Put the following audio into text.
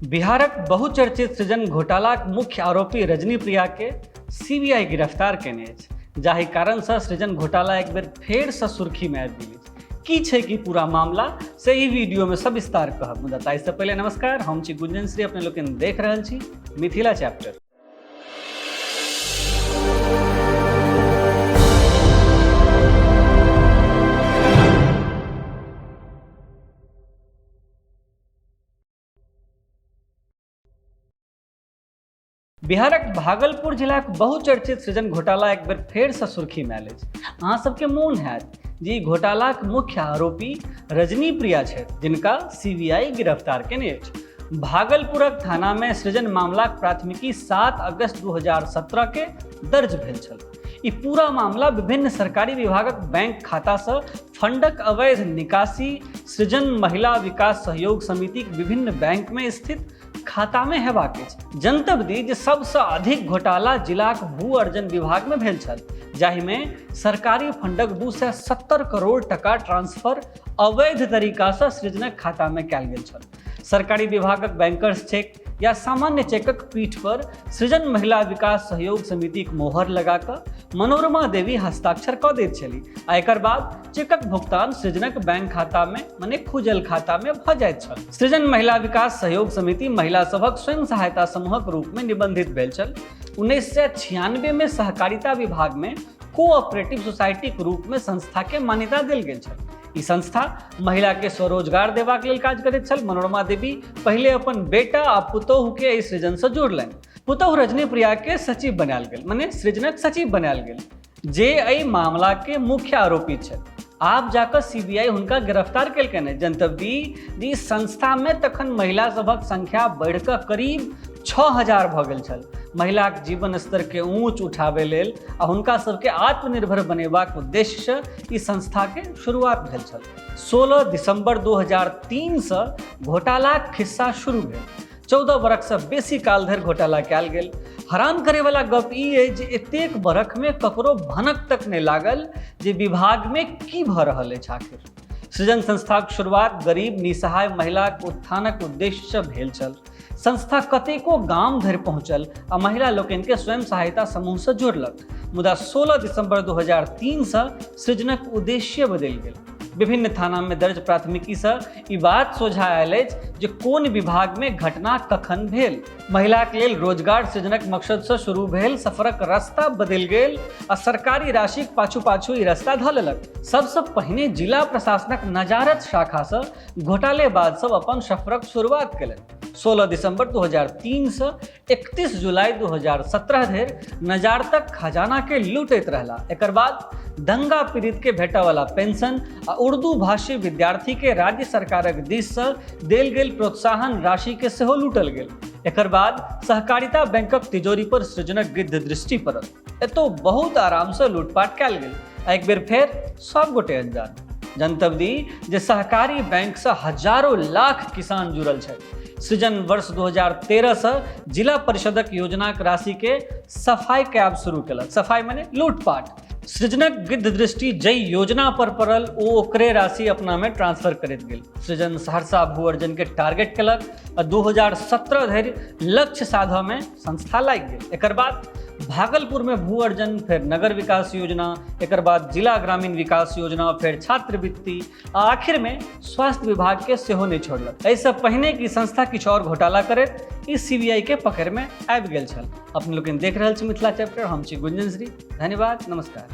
बिहारक बहुचर्चित सृजन घोटालाक मुख्य आरोपी रजनी प्रिया के सीबीआई गिरफ्तार केने अछि, जाहि कारण से सृजन घोटाला एक बेर फेर से सुर्खी में आबि गेल अछि। की छै कि पूरा मामला से ई वीडियो में सविस्तार कहब, मुदा ताहि से पहिले नमस्कार, हम छी गुंजन श्री, अपने लोकनि देख रहल छी मिथिला चैप्टर। बिहारक भागलपुर जिलाक बहुचर्चित सृजन घोटाला एक बेर फेरसँ सुर्खीमे आयल अछि। अहाँ सबके मोन हैत जे ई घोटालाक मुख्य आरोपी रजनी प्रिया छथि, जिनका सीबीआई गिरफ्तार केने अछि। भागलपुरक थानामे सृजन मामलाक प्राथमिकी 7 अगस्त 2017 के दर्ज भेल छल। ई पूरा मामला विभिन्न सरकारी विभागक बैंक खातासँ फंडक अवैध निकासी, सृजन महिला विकास सहयोग समितिक विभिन्न बैंकमे स्थित खातामे हेबाक अछि। जनतब दी जे सबसँ अधिक घोटाला जिलाक भू अर्जन विभागमे भेल छल, जाहिमे सरकारी फंडक 270 करोड़ टका ट्रांसफर अवैध तरीकासँ सृजनक खातामे कयल गेल छल। सरकारी विभागक बैंकर्स चेक या सामान्य चेकक पीठ पर सृजन महिला विकास सहयोग समितिक मोहर लगा कऽ मनोरमा देवी हस्ताक्षर कऽ दैत छली आ एकर बाद चेकक भुगतान सृजनक बैंक खाता में मने खुजल खाता में भऽ जाइत छल। सृजन महिला विकास सहयोग समिति महिला सभक स्वयं सहायता समूहक रूप में निबंधित भेल छल। 1996 में सहकारिता विभाग में कोऑपरेटिव सोसाइटीक रूप में संस्था के मान्यता देल गेल छल। ई संस्था महिला के स्वरोजगार देबाक लेल काज करैत छल। मनोरमा देवी पहिले अपन बेटा आ पुतोहु के एहि सृजन से जोड़लनि। पुतोहु रजनी प्रिया के सचिव बनायल गेल, मने सृजनक सचिव बनायल गेल, जे एहि मामला के मुख्य आरोपी छथि। आब जाकऽ सीबीआई हुनका गिरफ्तार केलकनि। जनतब दी जे ई संस्था में तखन महिला सभक संख्या बढ़िकऽ करीब 6000 भऽ गेल छल। महिलाक जीवन स्तर के ऊंच उठाबै लेल आ हुनका सबके आत्मनिर्भर बनेबाक उद्देश्यसँ ई संस्थाके शुरुआत भेल छल। 16 दिसंबर 2003 सँ घोटालाक खिस्सा शुरू भेल। 14 बरखसँ बेसी काल धरि घोटाला कयल गेल। हैरान करैवला गप ई अछि जे एतेक बरखमे ककरो भनक तक नहि लागल जे विभागमे की भऽ रहल अछि। आखिर सृजन संस्थाक शुरुआत गरीब निसहाय महिलाक उत्थानक उद्देश्यसँ भेल छल। संस्था कतेको गाम धरि पहुंचल आ महिला लोकनिके स्वयं सहायता समूहसँ जोड़लक, मुदा 16 दिसंबर 2003 सँ सृजनक उद्देश्य बदलि गेल। विभिन्न थानामे दर्ज प्राथमिकीसँ ई बात सोझा आयल अछि जे कोन विभागमे घटना कखन भेल। महिलाक लेल रोजगार सृजनक मकसदसँ शुरू भेल सफरक रास्ता बदलि गेल आ सरकारी राशिक पाछू पाछू ई रास्ता धऽ लेलक। सबसँ पहिने जिला प्रशासनक नजारत शाखासँ घोटालेबाज सब अपन सफरक शुरुआत केलनि। 16 दिसंबर 2003 से 31 जुलाई 2017 धरि नजारतक खजाना के लूटैत रहला। एकर बाद दंगा पीड़ित के भेटय वाला पेंशन आ उर्दू भाषी विद्यार्थी के राज्य सरकारक दिस से देल गेल प्रोत्साहन राशि के सेहो लूटल गेल। एकर बाद सहकारिता बैंकक तिजोरी पर सृजनक गिद्ध दृष्टि पड़ल। एतौ बहुत आराम से लूटपाट कयल गेल आ एक बेर फेर सब गोटे अनजान। जनतब दी जे सहकारी बैंक से हजारों लाख किसान जुड़ल छथि। सृजन वर्ष 2013 से जिला परिषदक योजनाक राशि के सफाई कैब शुरू केलक। सफाई माने लूटपाट। सृजनक गिद्ध दृष्टि जै योजना पर पड़ल ओ ओकरे राशि अपना में ट्रांसफर करैत गेल। सृजन सहरसा भू अर्जन के टारगेट केलक आ 2017 धरि लक्ष्य साधऽ में संस्था लागि गेल। एकर बाद भागलपुर में भू अर्जन, फेर नगर विकास योजना, एकर बाद जिला ग्रामीण विकास योजना, फेर छात्रवृत्ति आ आखिर में स्वास्थ्य विभाग के सेहो नहि छोड़लक। एहिसँ पहिने कि संस्था किछु और घोटाला करैत ई सीबीआई के पकड़ में आबि गेल छल। अपने लोकनि देख रहल छी मिथिला चैप्टर, हम छी गुंजन श्री। धन्यवाद, नमस्कार।